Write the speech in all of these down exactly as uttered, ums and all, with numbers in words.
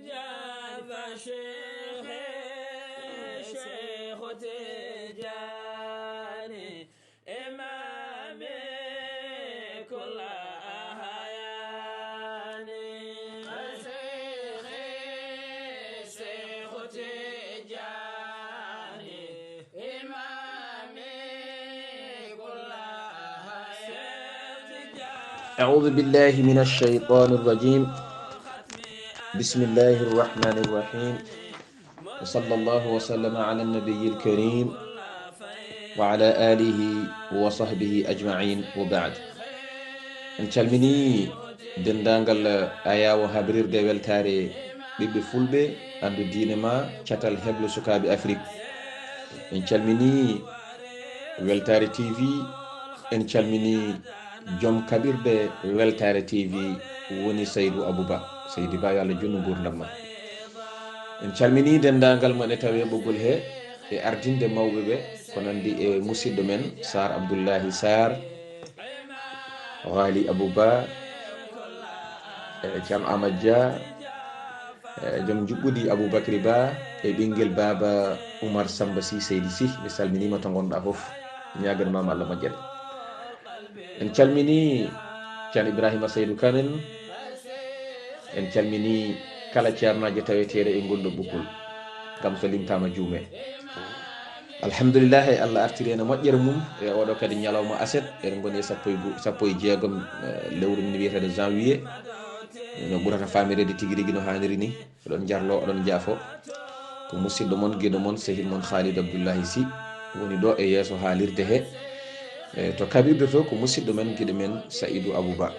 شيخ، شيخ تجاني، إمامي كل أهياني. شيخ، شيخ تجاني، إمامي كل أهياني. أعوذ بالله من الشيطان الرجيم. بسم الله الرحمن الرحيم. وصلى الله وسلم على النبي الكريم وعلى آله وصحبه أجمعين وبعد. En calmini denndaangal ayaawo habrirde weltaare ɓiɓɓe fulɓe, anndu diine ma, catal heblo sukaaɓe Afrik. En calmini Weltaare T V, en calmini joom kaɓirɗe Weltaare T V, woni Saydu Abou Ba. Seydi Ba, yo Allah junnu nguurndam ma. En calmini denndaangal mon e tawe ɓoggol he, e ardinde mawɓe ɓe, ko nanndi e musidɗo men Sarr Abdoullahi Sarr, Ghali Abou Ba, e Thiam Amadou Dia, e joom njuɓɓudi Aboubacry Ba, e ɓinngel baaba Oumar Samba Sy, Seydi Sy, mi salminiima to ngonɗaa fof, ñaaganmaama Allah moƴƴere. En calmini Ceerno Ibrahima Seydou Kane en, en calmini kala ceernaajo taweteeɗo e ngol ɗo ɓoggol, ngam so limtaama juume. Alhamdulillahi, Allah artiri en e moƴƴere mum e oɗo kadi ñalawma aset, eɗen ngoni e sappo e go-, sappo e jeegom, eh, lewru min wiyeteeɗo janvier. No ɓurata famireede tigi rigi no haaniri ni. Oɗon jarlo, oɗon jaafo. Ko musidɗo mon, giɗo mon, sehil mon Khalid Abdoullahi Sy woni ɗo e yeeso haalirde he. E to kaɓirɗe to ko musidɗo men, giɗo men Saïdou Abou Ba.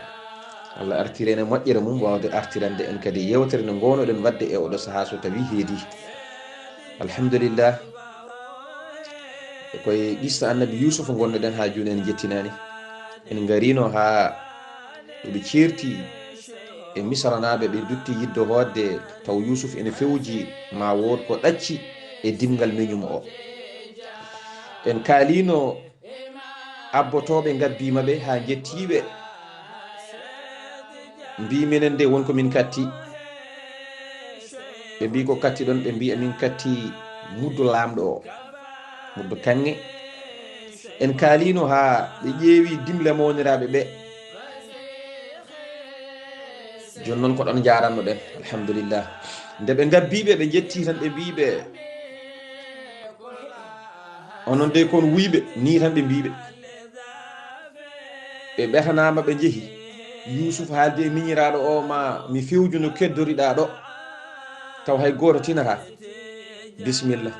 Allah artiri en e moƴƴere mum, waawde artirande en kadi yeewtere nde ngoonoɗen waɗde e oɗo sahaa so tawi heedi. Alhamdulillah. E koye qissa Annabi Yuusuf ngonnoɗen haa jooni en njettinaani. En ngariino haa ɓe ceerti e Misranaaɓe, ɓe ndutti yiɗde hootde taw Yuusuf ene fewji ma wood ko ɗacci e dimngal miñum o. En kaaliino abbotooɓe ngabbiima ɓe haa njettii ɓe. Mbii minen de won ko min katti. Ɓe mbii ko katti ɗon, ɓe mbii amin katti muddo laamɗo o, muddo kaŋŋe. En kaaliino haa ɓe ƴeewi dimle mawniraaɓe ɓe. Jooni noon ko ɗon njaaranno ɗen, alhamdulillah. Nde ɓe ngabbii ɓe, ɓe njettii tan ɓe mbii ɓe, onon de kon wuyɓe, nii tan ɓe mbii ɓe. Ɓe ɓetanaama ɓe njehi. Yuusuf haaldi e miñiraaɗo o ma mi fewju no keddoriɗaa ɗo. Taw hay gooto tinataa. Bisimilla.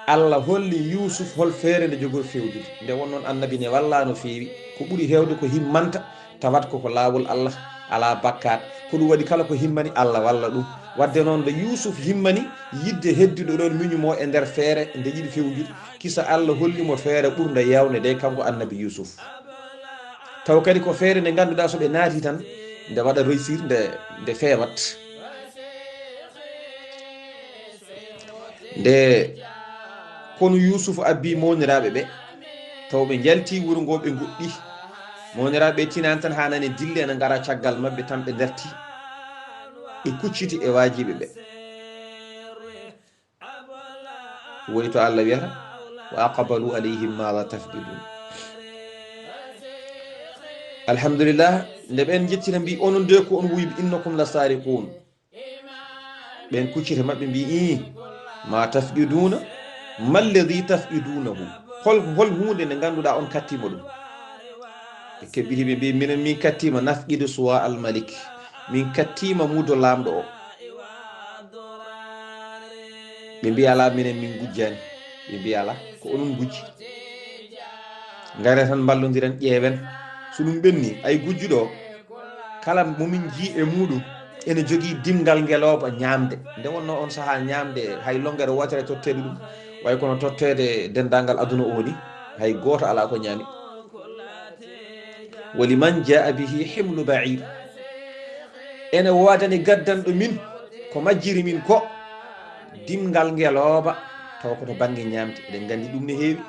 Allah holli Yuusuf hol feere nde jogori fewjude. Nde won noon annabi ne wallaa no feewi. Ko ɓuri heewde ko himmanta tawat ko ko laawol Allah alaa bakkaat. Ko ɗum waɗi kala ko himmani Allah walla ɗum. Wadde noon nde Yuusuf himmani yiɗde heddude ɗoon miñum o e nder feere nde yiɗi fewjude. Kisa Allah holli mo feere ɓurnde yeewde nde kanko annabi Yuusuf. Taw kadi ko feere nde ngannduɗaa so ɓe naati tan nde waɗa réussir nde, nde feewat. Nde kono Yuusuf abbi mawniraaɓe ɓe, taw ɓe njalti wuro ngo ɓe ngoɗɗi. Mawniraaɓe ɓe tinaani tan haa nani dille ene ngara caggal maɓɓe tan ɓe ndarti. Ɓe kucciti e waajiɓe ɓe. Woni to Allah wiyata, "Wa aqbalu alayhim maza tafqidun." Alhamdulillah, nde ɓen njettina mbi, "Onon de ko on wuyɓe, innakum la sariqun." Ɓen kuccita maɓɓe mbi, "Ii, ma tafqiduna, ma alladhi tafqidunahu?" Hol, hol huunde nde ngannduɗaa on kattiima ɗum? Ɓe kebbiti ɓe mbi, "Minen min kattiima nafqidu suwa al malik." Min kattiima mudo laamɗo o. Ɓe mbiya, "Alaa, minen min ngujjaani." Ɓe mbiya, "Alaa, ko onon ngujji. Ngare tan mballondiren, ƴeewen. So ɗum ɓenni, ay gujjuɗo o, kala mo min njii e muuɗum, ene jogii dimngal ngelooba ñaamde." Nde wonnoo on sahaa ñaamde, hay longere wootere totteede ɗum, way kono totteede denndaangal aduna o ni, hay gooto alaa ko ñaami. "Wa liman jaa bihi himlu ba'ir." Ene woodani gaddanɗo min ko majjiri min ko dimngal ngelooba, taw ko to bannge ñaamde. Eɗen nganndi ɗum ne heewi.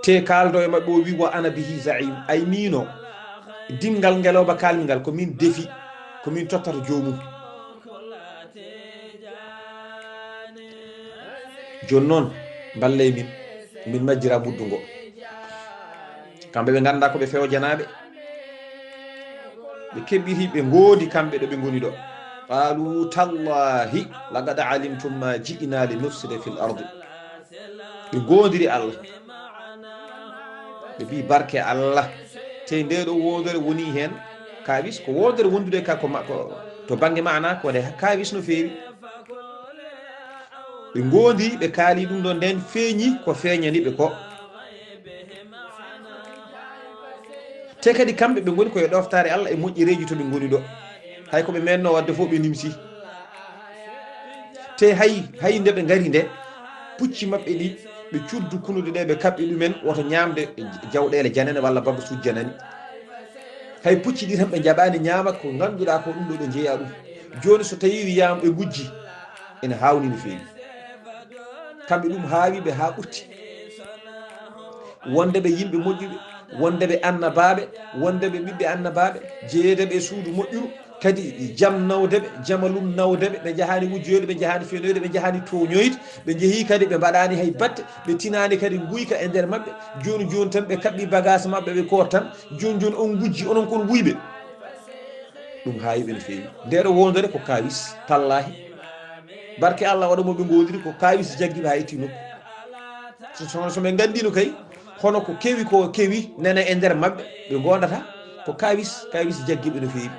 Te kaaldo e maɓɓe o wi, "Wa ana bihi za'im." Ay miino, dimngal ngelooba kaalmi ngal ko min defi. Ko min tottata joomum. Jooni noon, mballee min, min majjira muddu ngo. Kamɓe ɓe nganndaa ko ɓe fewojanaaɓe. Ɓe keɓɓiti, ɓe ngoodi kamɓe ɗo ɓe ngoni ɗo. Qaalu tallahi laqad alimtum ma ji'na li nufsida fil ardi. Ɓe ngoodiri Allah. Ɓe mbi barke Allah. Te nde ɗo wondere woni heen kawis, ko wondere wondude ka ko ma-, ko to bannge maana ko nde kawis no feewi. Ɓe ngoodi, ɓe kaali ɗum ɗo, nden feeñi ko feeñani ɓe ko. Te kadi kamɓe ɓe ngoni ko e ɗoftaare Allah e moƴƴereeji to ɓe ngoni ɗo. Hay ko ɓe menno wadde fof ɓe nimsi. Te hay, hay nde ɓe ngari nde, pucci maɓɓe ɗi, ɓe cuddu kunuɗe ɗe, ɓe kaɓɓi ɗumen, woto ñaamde jawɗeele janane walla bagasuuji janani. Hay pucci ɗi tan ɓe njaɓaani ñaama ko ngannduɗaa ko ɗum ɗo ɓe njeyaa ɗum. Jooni so tawii wiyaama ɓe ngujji, ene haawni no feewi. Kamɓe ɗum haawi ɓe haa ɓurti. Wonde ɓe yimɓe moƴƴuɓe, wonde ɓe annabaaɓe, wonde ɓe ɓiɓɓe annabaaɓe, jeyeede ɓe suudu moƴƴuru, kadi jam nawde ɓe, jamalum nawde ɓe, ɓe njahaani wujjoyde, ɓe njahaani fenoyde, ɓe njahaani tooñoyde, ɓe njehii kadi ɓe mbaɗaani hay batte, ɓe tinaani kadi nguyka e nder maɓɓe. Jooni jooni tan ɓe kaɓɓi bagage maɓɓe, ɓe koot tan. Jooni jooni on ngujji, onon kon wuyɓe. Ɗum haawi ɓe no feewi. Nde ɗo wondere ko kawis, tallaahi. Barke Allah waɗa mo ɓe ngoodiri ko kawis jaggi ɓe haa itti nokku. So, so, so ɓe nganndiino kay, hono ko kewi ko kewi nene e nder maɓɓe, ɓe ngoondata ko kawis, kawis jaggi ɓe no feewi.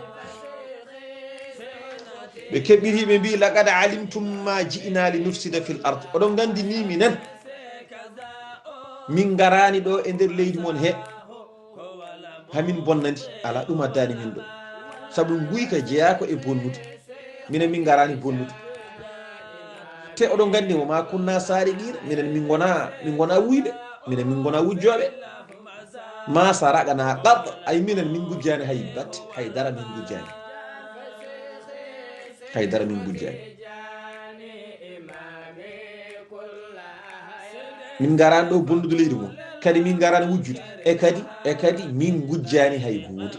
Ɓe keɓɓiti, ɓe mbi, "Laqad alimtum ma ji'na li nufsida fil ard." Oɗon nganndi ni minen, min ngaraani ɗo e nder leydi mon he, hamin bonnandi. Ala, ɗum addaani min ɗo. Sabu nguyka jeyaa ko e bonnude. Minen min ngaraani bonnude. Te oɗon nganndi, "Wa ma kunna sariqina." Minen min ngona, min ngona wuyɓe. Minen min ngona wujjooɓe. "Ma saraqna qat." Ay, minen min ngujjaani hay batte, hay dara min ngujjaani. Hay dara min ngujjaani. Min ngaraani ɗo bonnude leydi mon. Kadi min ngaraani wujjude. E kadi, e kadi min ngujjaani hay huunde.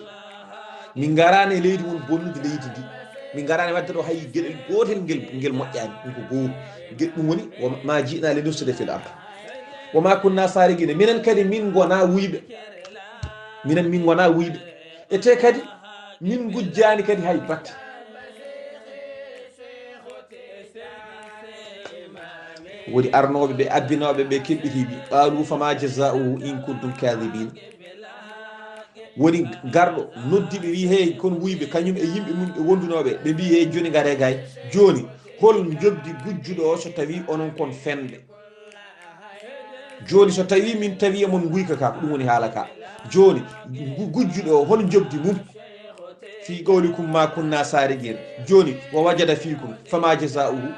Min ngaraani e leydi mon bonnude leydi ndi. Min ngaraani waɗde ɗo hay geɗel gootel ngel, ngel moƴƴaani. Ɗum ko gooto. Ge-, ɗum woni, "Wa ma ji'na li nufsida fil ard." "Wa ma kunna sariqina." Minen kadi min ngona wuyɓe. Minen min ngona wuyɓe. E te kadi min ngujjaani kadi hay batte. Woni arnooɓe ɓe, abbinooɓe ɓe keɓɓiti ɓe. "Qalu fama jaza'uhu in kuntum kadhibin." Woni garɗo noddi ɓe, wi, "Hey, kon wuyɓe, kañum e yimɓe mum ɓe wondunooɓe." Ɓe mbi, "Hey, jooni ngare gay. Jooni, hol njobdi gujjuɗo o so tawi onon kon fenɓe?" Jooni, so tawi min tawi e mon nguyka ka, ko ɗum woni haala ka. Jooni, gu-, gujjuɗo o, hol njobdi mum? "Fi qawlikum ma kunna sariqin." Jooni, "Wa wajada fikum, fama jaza'uhu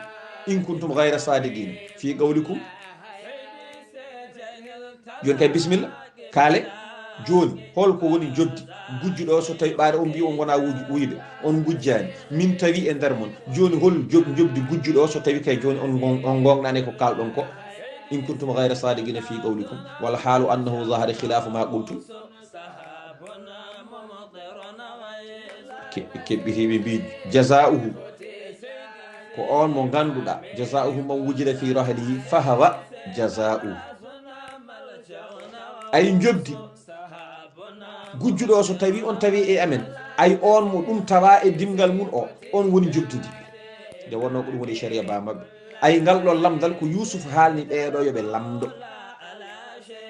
in kuntum ghayra sadiqin." "Fi qawlikum." Jooni kay, bisimilla, kaale. Jooni, hol ko woni njobdi gujjuɗo o, so tawi ɓaade on mbi on ngona wuj-, wuyɓe, on ngujjaani, min tawi e nder mon. Jooni, hol job-, njobdi gujjuɗo o, so tawi kay jooni on ngon-, on ngoongɗaani ko kaalɗon ko? "In kuntum ghayra sadiqina fi qawlikum, wal halu annahu zahara khilafu ma qultum." Ke-, keɓɓitiiɓe mbi, "Jaza'uhu, ko on mo ngannduɗaa, jaza'uhu man wujida fi rahlihi, fahawa jaza'uhu." Ay njobdi gujjuɗo o, so tawi on tawi e amen, ay on mo ɗum tawa e dimngal mum o, on woni njobdi ndi. Nde wonno ko ɗum woni sharia ba maɓɓe. Ay ngal ɗo lamndal ko Yuusuf haalni ɓeeɗo yo ɓe lamndo.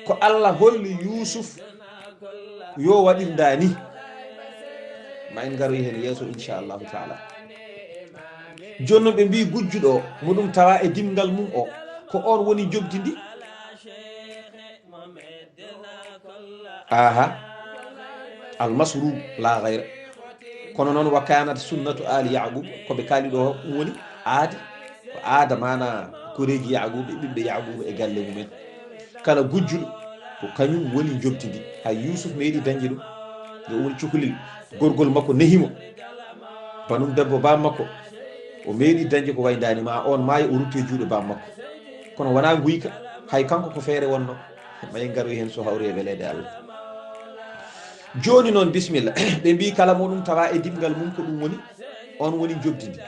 Ko Allah holli Yuusuf yo waɗir nda ni. Ma en ngaroy heen yeeso, inchallahu taala. Jooni noon ɓe mbi gujjuɗo o, mo ɗum tawa e dimngal mum o, ko on woni njobdi ndi. Aha. Almasru la ghayra. Kono noon, "Wa kanat sunnatu ali Yaqub", ko ɓe kaali ɗo, ɗum woni aadi, ko aada, maana koreeji Yaqub e ɓiɓɓe Yaqub e galle mumen. Kala gujjuɗo, ko kañum woni njobdi ndi. Hay Yuusuf meeɗi dañde ɗum. Nde o woni cukalel, gorgol makko nehi mo. Banum debbo bam makko, o meeɗi dañde ko wayi ndaani ma, on maayi, o rutti e juuɗe bam makko. Kono wonaa nguyka, hay kanko ko feere wonno. Ma en ngaroy heen so hawri e weleede Allah. Jooni noon, bisimilla. Ɓe mbii kala mo ɗum tawa e dimngal mum ko ɗum woni, on woni njoɓdi ndi.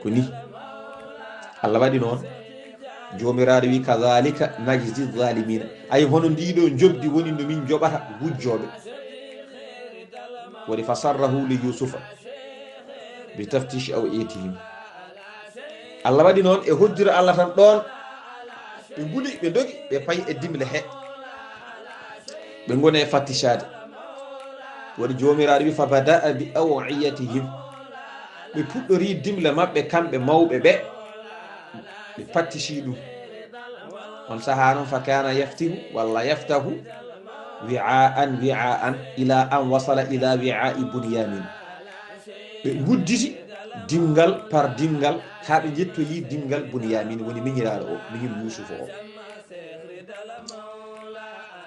Ko ni. Allah waɗi noon. Joomiraaɗo wi, "Kadhalika najzi zalimina." Ay, hono ndii ɗoo njoɓdi woni no min njoɓata gujjooɓe. Woni, "Fasarrahu li Yusufa bi taftishi aw'iyatihim." Allah waɗi noon e hoddiro Allah tan ɗoon. Ɓe nguli, ɓe ndogi, ɓe payi e dimle he. Ɓe ngoni e fattishaade. Waɗi Joomiraaɗo wi, "Fa bada'a bi aw'iyatihim." Ɓe puɗɗori dimle maɓɓe kamɓe mawɓe ɓe. Ɓe pattisi ɗum. On sahaa noon, "Fa kana yaftihu," walla "yaftahu wi'aan wi'aan, ila an wasala ila wi'a'i Bunyamin." Ɓe ngudditi dimngal par dimngal, haa ɓe njettoyi dimngal Bunyamin, woni miñiraaɗo o, miñum Yuusufa o.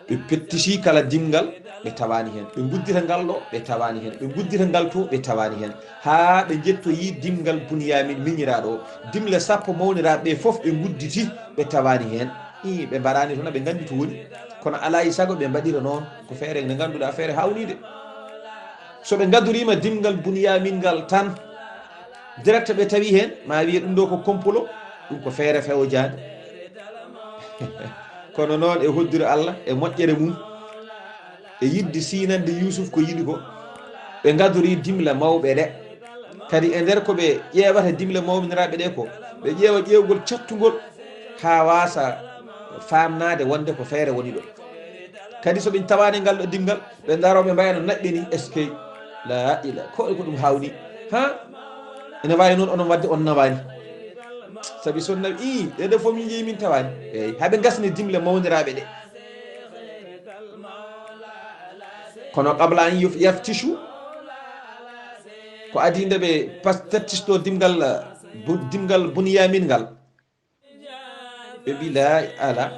Ɓe pettisi kala dimngal, ɓe tawaani heen. Ɓe nguddita ngal ɗo, ɓe tawaani heen. Ɓe nguddita ngal to, ɓe tawaani heen. Haa ɓe njettoyi dimngal Bunyamin miñiraaɗo o. Dimle sappo mawniraaɓe ɓe fof ɓe ngudditi, ɓe tawaani heen. Ii, ɓe mbaraani toon, ɓe nganndi to woni. Kono alaa e sago ɓe mbaɗira noon. Ko feere nde ngannduɗaa, feere haawniinde. So ɓe ngadoriima dimngal Bunyamin ngal tan, direct ɓe tawi heen, ma wiye ɗum ɗo ko complot, ɗum ko feere fewojaande. Kono noon e hoddiro Allah, e moƴƴere mum, e yiɗde siinande Yuusuf ko yiɗi ko, ɓe ngadori dimle mawɓe ɗe. Kadi e nder ko ɓe ƴeewata dimle mawniniraaɓe ɗe ko, ɓe ƴeewa ƴeewgol cattungol haa waasa faamnaade wonde ko feere woni ɗo. Kadi so ɓe tawaani ngal ɗo dimngal, ɓe ndaroo ɓe mbayano naɓɓe ni, eskey. La ila, ko, ko ɗum haawni. Ha? Ene waawi noon onon waɗde on nawaani. Sabi so on nawi, ii, ɗe ɗo fof min njeyi min tawaani. Eey, haa ɓe ngasni dimle mawniraaɓe ɗe. Kono qabla an yuf-, yaftishu, ko adii nde ɓe pas-, tattisto dimngal, bu-, dimngal Bunyamin ngal. Ɓe mbi, "Laa, alaa."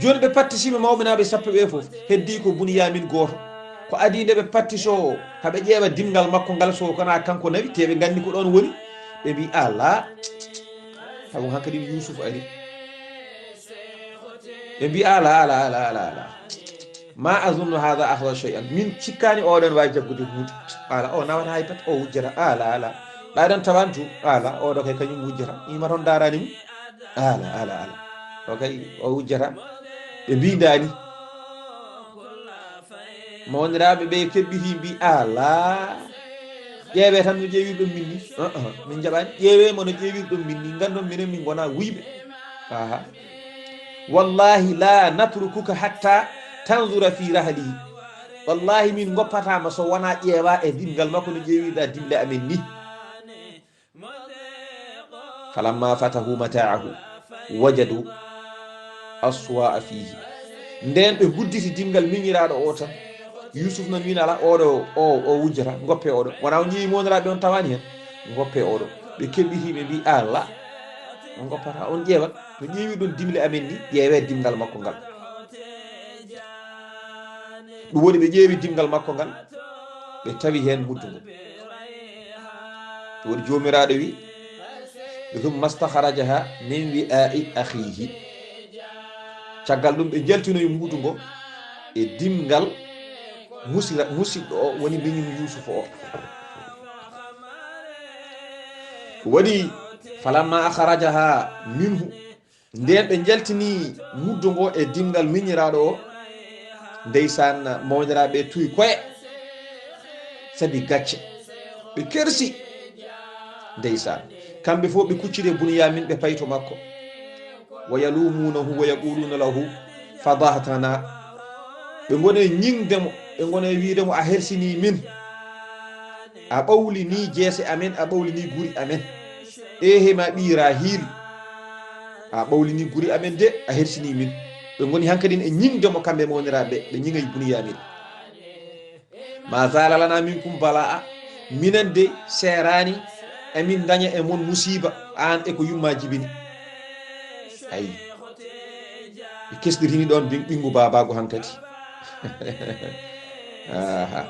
Jooni ɓe pattisiima mawɓe naa ɓe sappo ɓe fof. Heddii ko Bunyamin gooto. Ko adii nde ɓe pattisoo, haa ɓe ƴeewa dimngal makko ngal, so ko naa kanko nawi, te ɓe nganndi ko ɗoon woni. Ɓe mbi, "Alaa." Taw hankadi Yuusuf ari. Ɓe mbi, "Alaa, alaa, alaa, alaa, alaa. Ma azunnu haadha akhadha shay'an." Min cikkaani oɗon waawi jaggude huunde. Alaa, o nawata hay pat, o wujjata. Alaa, alaa. Ɗa ɗon tawantu. Alaa, oɗo kay kañum wujjata. Ima toon ndaaraani mum. Alaa, alaa, alaa. O kay, o wujjata. Ɓe mbi ndaani. Mawniraaɓe ɓe keɓɓiti mbi, "Alaa. Ƴeewee tan no ƴeewirɗon min ni. Ah, ah, min njaɓaani. Ƴeewee mo no ƴeewirɗon min ni. Nganndon minen min ngonaa wuyɓe." Aha. "Wallahi la natrukuka hatta tanzura fi rahlihi." Wallahi min ngoppataa ma so wonaa ƴeewaa e dimngal makko no ƴeewirɗaa dimle amen ni. Falamma fatahu mata'ahu wajadu aswa'a fihi. Nden ɓe gudditi dimngal miñiraaɗo o tan. Yusuf noon wiino, "Alaa, oɗo o, o wujjata, ngoppe oɗo." Wona on ƴeewi mawniraaɓe on tawaani heen. Ngoppe oɗo. Ɓe keɓɓiti ɓe mbi, "Alaa, on ngoppata, on ƴeewat. No ƴeewirɗon dimle amen ni, ƴeewee dimngal makko ngal." Ɗum woni ɓe ƴeewi dimngal makko ngal, ɓe tawi heen muddu ngo. Ɗum woni Joomiraaɗo wi, "Thumma stakhrajaha min wi'a'i akhihi." Caggal ɗum ɓe njaltinoyi muddu ngo e dimngal musira-, musiɗɗo o, woni miñum Yuusufa o. Waɗi, "Falamma akhrajaha minhu." Nden ɓe njaltini muddu ngo e dimngal miñiraaɗo o, ndeysaan, mawniraaɓe tuy koye, sabi gacce. Ɓe kersi, ndeysaan. Kamɓe fof ɓe kucciri e Bunyamin, ɓe payi to makko. "Wa yalumunahu wa yaquluna lahu fadahtana." Ɓe ngoni e ñiŋde mo, ɓe ngoni e wiide mo, "A hersinii min. A ɓawlinii jeese amen, a ɓawlinii guri amen. Eehe ma ɓii Rahil, a ɓawlinii guri amen de, a hersinii min." Ɓe ngoni hankadin e ñiŋde mo kamɓe mawniraaɓe, ɓe ñiŋay Bunyamin. "Ma zala lana minkum bala'a." Minen de seeraani emin ndaña e mon musiiba, aan e ko yumma jibini. Ayi. Ɓe kesnitini ɗoon ɓin-, ɓinngu baabaagu hankadi. Aha.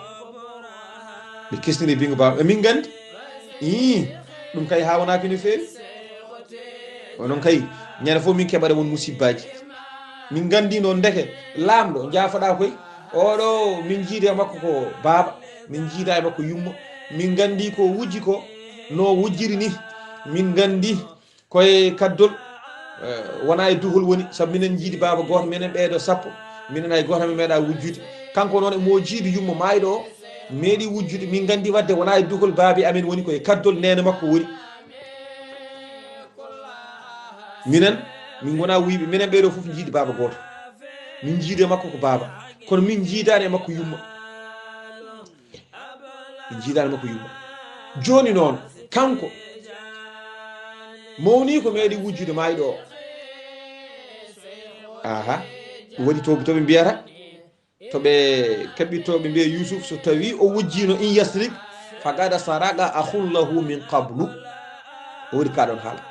Ɓe kesnitini ɓinngu baaba-, emin nganndi. Ii, ɗum kay haawnaki no feewi. Onon kay, ñande fof min keɓata won musibbaaji. Min nganndi noon ndeke laamɗo njaafoɗaa koy, oɗo min njiida e makko ko baaba, min njiida e makko yumma. Min nganndi ko wujji ko no wujjiri ni. Min nganndi koye kaddol, eh, wonaa e duhol woni, sabu minen njiidi baaba gooto, minen ɓeeɗo sappo, minen hay gooto amin meeɗaa wujjude. Kanko noon emo jiidi yumma maayɗo o, meeɗi wujjude. Min nganndi wadde wonaa e duhol baabi amin woni, koye kaddol neene makko woni. Minen, min ngonaa wuyɓe, minen ɓeeɗo fof njiidi baaba gooto. Min njiidi e makko ko baaba, kono min njiidaani e makko yumma. Min njiidaani e makko yumma. Jooni noon, kanko mawni ko meeɗi wujjude maayɗo o. Aha, ɗum waɗi to, to ɓe mbiyata, to ɓe kaɓɓitooɓe mbiya Yuusuf, so tawii o wujjiino, in yasrik, faqad saraqa akhun lahu min qablu. O waɗi ka ɗoon haala.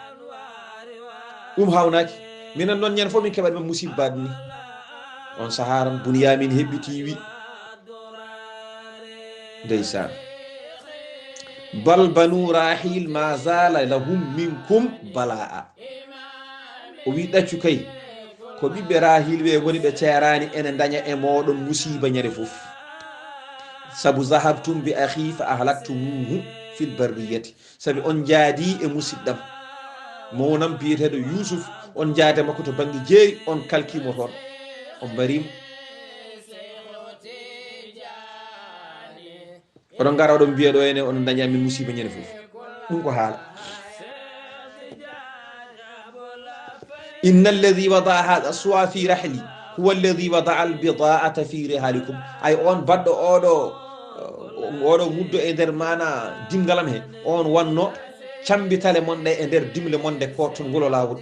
Ɗum haawnaaki. Minen noon, ñande fof min keɓat men musibbaaji ni. On sahaa tan, Bunyamin heɓɓitii, wi, ndeysaan. Bal banu Rahil ma zala lahum minkum balaa. O wi, ɗaccu kay, ko ɓiɓɓe Rahil ɓe ngoni, ɓe ceeraani, ene ndaña e mooɗon musiiba ñande fof. Sabu zahabtum bi akhi fa ahlaktumuhu fil barriyati. Sabi on njaadi e musidɗam, mawnam biyeteeɗo Yuusuf, on njaade makko to bannge jeeri, on kalkimo toon, on mbarimo. Oɗon ngara, oɗon mbiya ɗo ene, oɗon daña min musiba ñande fof. Ɗum ko haala. Inna alladhi wada'a hadha suwa fi rahli huwa alladhi wada'a al-bida'ata fi rihalikum. Ay, on baɗɗo oɗo, oɗo muddo e nder maana dimngalam he, on wanno cambitale mon ɗe e nder dimle mon nde kootton ngol laawol.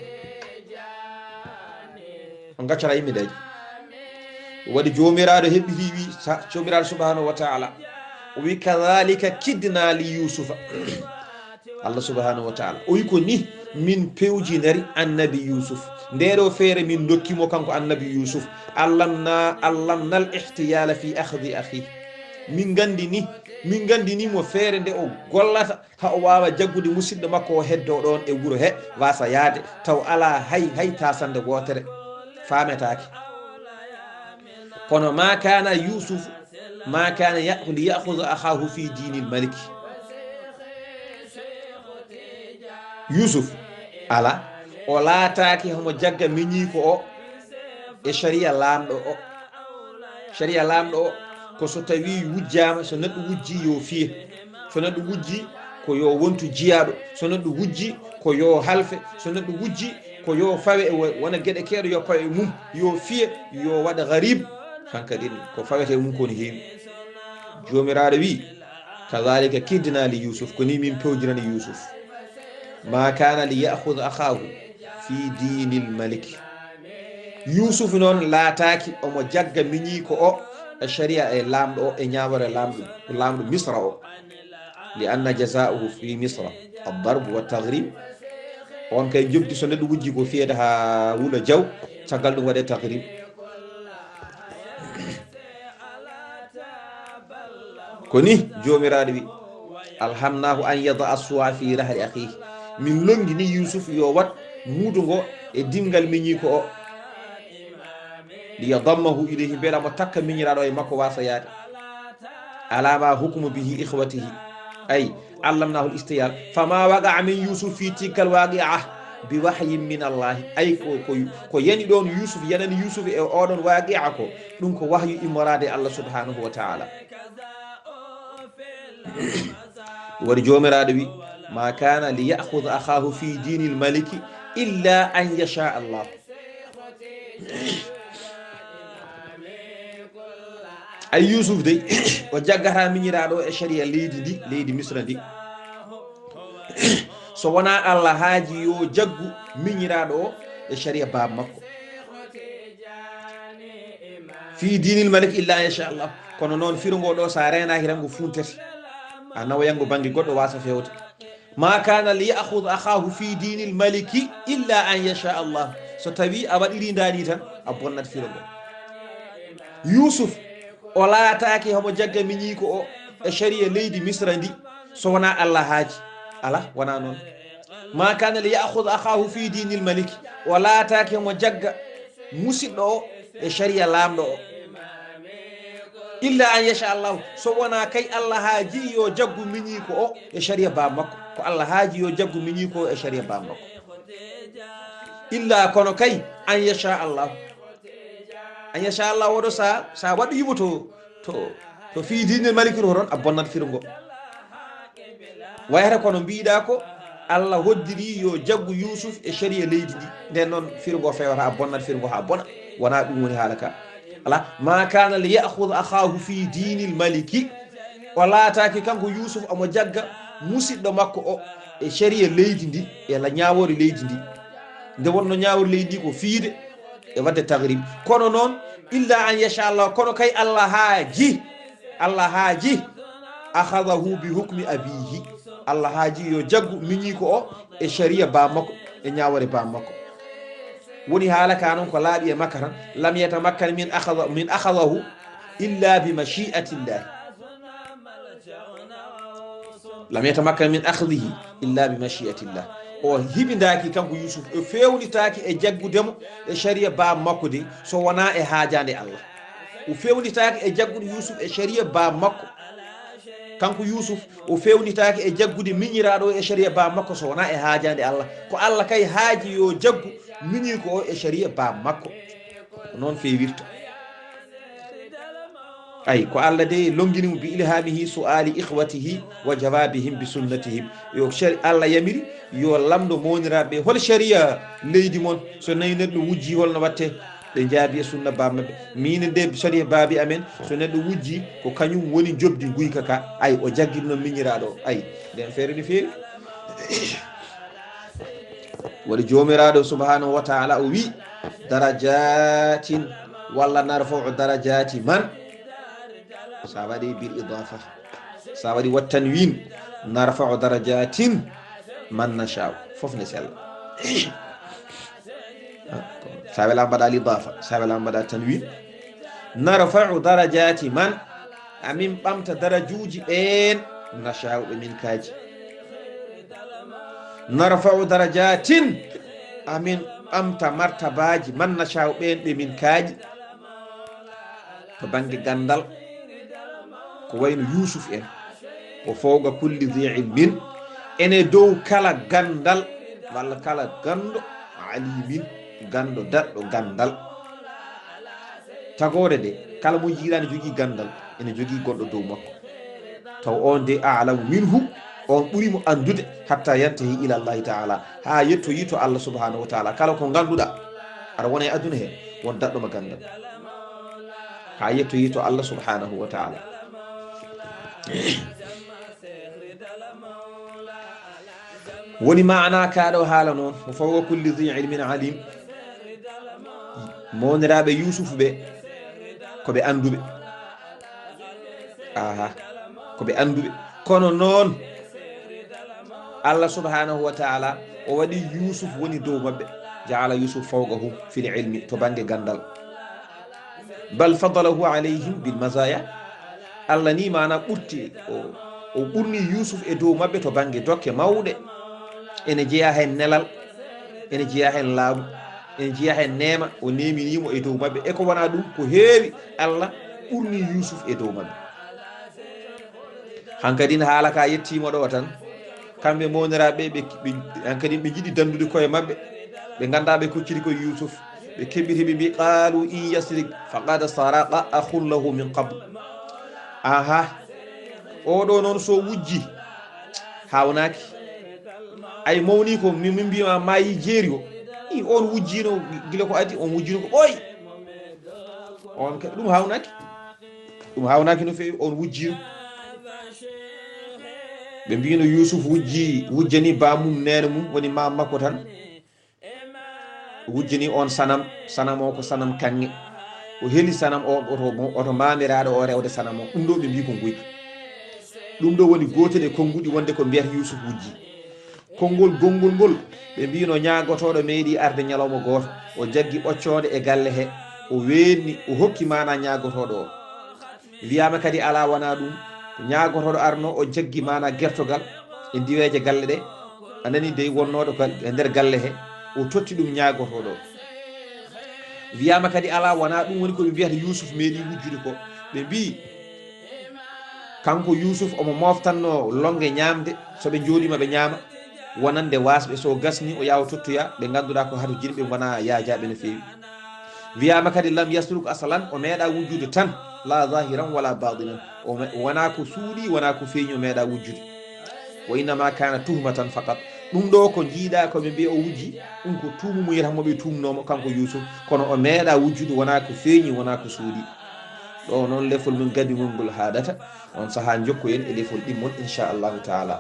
On gaccata yimɓe daji. Waɗi Joomiraaɗo heɓɓiti, wi, sa-, Joomiraaɗo subhanahu wa ta'ala, o wi, "Kadhalika kidna li Yusufa." Allah subhanahu wa ta'ala, o wi, "Ko ni min pewjinari annabi Yusuf. Nde ɗo feere min dokki mo kanko annabi Yusuf. Allamna, allamna al ihtiyala fi akhdhi akhi." Min gandini, min gandini mo feere nde o gollata, ha o waawa jaggude musidɗo makko o, heddo ɗoon e wuro he, wasa yaade, taw alaa hay, hay taasande wootere faametaake. Kono ma kana Yusuf, ma kana ya-, li ya'khudha akhahu fi dinil maliki. Yusuf, ala, o laataaki homo jagga miñiiko o e sharia laamɗo o. Sharia laamɗo o, ko so tawi wujjaama, so neɗɗo wujji yo fiye. So neɗɗo wujji, ko yo wontu jiyaaɗo. So neɗɗo wujji, ko yo halfe. So neɗɗo wujji, ko yo fawe e wo-, wona geɗe keeɗo, yo pawe e mum, yo fiye, yo waɗa gharib. Hankadin ko fawete e mum ko no heewi. Joomiraaɗo wi, "Kadhalika kidna li Yusuf," ko ni min pewjinani Yusuf. "Ma kana li ya'khudha akhahu fi dinil malik." Yusuf noon laataaki omo jagga miñiiko o e sharia e laamɗo o, e ñaawore laamɗo, laamɗo Misra o. "Li anna jaza'uhu fi Misra ad-darb wa taghrib." On kay joggi so neɗɗo wujji ko fiyede ha wula jaw, caggal ɗum waɗe taghrib. Ko ni Joomiraaɗo wi, "Alhamnahu an yada aswa fi rahli akhihi." Min longini Yusuf yo wat muudo ngo e dimngal miñiiko o. "Li yadammahu ilayhi," mbeɗa mo takka miñiraaɗo e makko wasa yaade. "Ala ma hukmu bihi ikhwatihi." Ay, "Allamnahu al-ihtiyal. Fama waqa'a min Yusuf fi tilka al-waqi'a bi wahyin min Allah." Ay, ko, ko, ko yani ɗoon Yusuf, yanani Yusuf e oɗon waqi'a ko, ɗum ko wahyu immoraade Allah subhanahu wa ta'ala. Waɗi Joomiraaɗo wi, "Ma kana li ya'khudha akhahu fi dinil maliki illa an yasha Allah." Ay, Yusuf dey, o jaggata miñiraaɗo o e sharia leydi ndi, leydi Misra ndi. So wonaa Allah haaji yo jaggu miñiraaɗo o e sharia baaba makko. Fi dinil malik illa an yasha Allah. Kono noon, firo ngo ɗo, sa reenaaki tan, ngo funtete. A nawoyan ngo bannge goɗɗo, wasa fewde. "Ma kana li ya'khudha akhahu fi dinil maliki illa an yasha Allah." So tawi a waɗiri ndani tan, a bonnat firo ngo. Yusuf, o laataaki homo jagga miñiiko o e sharia leydi Misra ndi, so wonaa Allah haaji. Ala, wonaa noon. "Ma kana li ya'khudha akhahu fi dinil maliki." O laataaki homo jagga musiɗɗo o e shariya laamɗo o. Illa an yasha Allah, so wonaa kay Allah haaji yo jaggu miñiiko o e shariya baaba makko. Ko Allah haaji yo jaggu miñiiko o e shariya baaba makko. Illa kono kay an yasha Allah. An yasha Allah oɗo sa, sa waɗɗoyimo to, to, to fii diinil maliki to toon, a bonnat firo ngo. Wayata kono mbiɗa ko Allah hoddiri yo jaggu Yusuf e shariya leydi ndi. Nden noon firo ngo fewata, a bonnat firo ngo ha bona. Wona ɗum woni haala ka. Ala, ma kana li ya'khudha akhahu fi dinil maliki. O laataaki kanko Yusuf omo jagga musiɗɗo makko o e shariya leydi ndi, e la ñaawori leydi ndi. Nde wonno ñaawori leydi ndi ko fiide e wadde tagrib. Kono noon, illa an yasha Allah, kono kay Allah haaji, Allah haaji, akhadahu bi hukmi abihi. Allah haaji yo jaggu miñiiko o e shariya baaba makko, e ñaawore baaba makko. Woni haala ka noon ko laaɓi e makka tan, lam yatamakkan min akhada-, min akhadahu illa bi mashi'atillah. Lam yatamakkan min akhdihi illa bi mashi'atillah. O hiɓindaaki kanko Yusuf, o fewnitaaki e jaggudemo e shariya baaba makko de, so wonaa e haajaande Allah. O fewnitaaki e jaggude Yusuf e shariya baaba makko. Kanko Yusuf, o fewnitaaki e jaggude miñiraaɗo o e shariya baaba makko, so wonaa e haajaande Allah. Ko Allah kay haaji yo jaggu miñiiko o e shariya baaba makko. Ko noon feewirta. Ay, ko Allah de longini mo bi ilhamihi su'ali ikhwatihi wa jawabihim bi sunnatihim. Yo shari-, Allah yamiri yo lamndo mawniraaɓe hol shariya leydi mon, so nayi neɗɗo wujji hol no watte, ɓe jaabi e sunna baaba maɓɓe. Minen de shariya baabi amen, so neɗɗo wujji ko kañum woni jobdi guyka ka. Ay, o jaggino miñiraaɗo. Ay, nden feere no feewi. Waɗi Joomiraaɗo subhanahu wa ta'ala o wi, darajatin, walla narfa'u darajati man. Sa waɗi bil idafa, sa waɗi wat tanwin, narfa'u darajatin man nasha'u. Fof ne sella. Sa wela mbaɗa al idafa, sa wela mbaɗa tanwin. Narfa'u darajati man, amin ɓamta darajuuji ɓeen nasha'u ɓe min kaaji. Narfa'u darajatin, amin ɓamta martabaaji man nasha'u ɓeen ɓe min kaaji. To bannge ganndal, ko wayno Yuusuf en, o fawqa kulli dhi ilmin, ene dow kala ganndal, walla kala ganndo, alimin, ganndo daɗɗo ganndal. Tagoore de, kala mo jiiraa ne jogii ganndal, ene jogii goɗɗo dow makko. Taw on de a'lamu minhu, on ɓuri mo anndude, hatta yantahi ila Allahi ta'ala, haa yettoyi to Allah subhanahu wa ta'ala. Kala ko ngannduɗaa, aɗa wona e aduna he, won daɗɗo ma ganndal. Haa yettoyi to Allah subhanahu wa ta'ala. Woni maana ka ɗo haala noon, wa fawqa kulli dhi ilmin alim. Mawniraaɓe Yuusuf ɓe, ko ɓe annduɓe. Aha, ko ɓe annduɓe. Kono noon, Allah subhanahu wa ta'ala, o waɗi Yuusuf woni dow maɓɓe. Ja'ala Yuusuf fawqahum fil ilmi, to bannge ganndal. Bal fadalahu alayhim bil mazaya. Allah ni maana ɓurti, o, o ɓurni Yuusuf e dow maɓɓe to bannge dokke mawɗe. Ene jeyaa heen nelal, ene jeyaa heen laamu, ene jeyaa heen neema, o neeminii mo e dow maɓɓe. E ko wonaa ɗum, ko heewi Allah ɓurni Yuusuf e dow maɓɓe. Hankadin haala ka yettiima ɗo tan, kamɓe mawniraaɓe ɓe, ɓe, hankadin ɓe njiɗi danndude koye maɓɓe, ɓe nganndaa ɓe kocciri ko Yuusuf, ɓe keɓɓiti ɓe mbi, qalu in yasrik faqad saraqa akhun lahu min qabl. Aha, oɗo noon so wujji, hawnaaki. Ay mawni ko min, min mbima maayi jeeri o. I on wujjino gila ko adi, on wujjino ko ɓooyi. On ka, ɗum hawnaaki. Ɗum hawnaaki no feewi, on wujjino. Ɓe mbino Yuusuf wujji, wujjani baamum neene mum, woni maam makko tan. Wujjani on sanam, sanam o ko sanam kaŋŋe. O heli sanam o, oto mo, oto maamiraaɗo o rewde sanam o. Ɗum ɗo ɓe mbi ko nguyka. Ɗum ɗo woni gootel e konnguɗi wonde ko mbiyata Yuusuf wujji. Konngol gonngol ngol, ɓe mbino ñaagotooɗo meeɗi arde ñalawma gooto. O jaggi ɓoccoonde e galle he. O weenni, o hokki maana ñaagotooɗo o. Wiyaama kadi alaa wonaa ɗum, ko ñaagotooɗo arno, o jaggi maana gertogal e ndiweeje galle ɗe, a nani dey wonnooɗo ka, e nder galle he, o totti ɗum ñaagotooɗo. Wiyaama kadi alaa, wonaa ɗum woni ko ɓe mbiyata Yuusuf meeɗi wujjude ko. Ɓe mbii, kanko Yuusuf omo mooftanno lonnge ñaamde, so ɓe njooɗiima ɓe ñaama, wonande waasɓe, so gasni o yaha o tottoya ɓe ngannduɗaa ko hato jinɓe, wonaa yaajaaɓe no feewi. Wiyaama kadi lam yasruk asalan, o meeɗa wujjude tan, la zahiran wala batinan, o me- wonaa ko suuɗi, wonaa ko feeñi, o meeɗa wujjude. Wa innama kana tuhmatan faqat. Ɗum ɗo ko njiiɗa ko ɓe mbiya o wujji, ɗum ko tuumu mo yiyata mo ɓe tuumnoo mo kanko Yuusuf, kono o meeɗa wujjude, wonaa ko feeñi, wonaa ko suuɗi. Ɗo noon lefol mum gabigol ngol haadata. On sahaa njokkoyen e lefol ɗimmol, inchallahu taala.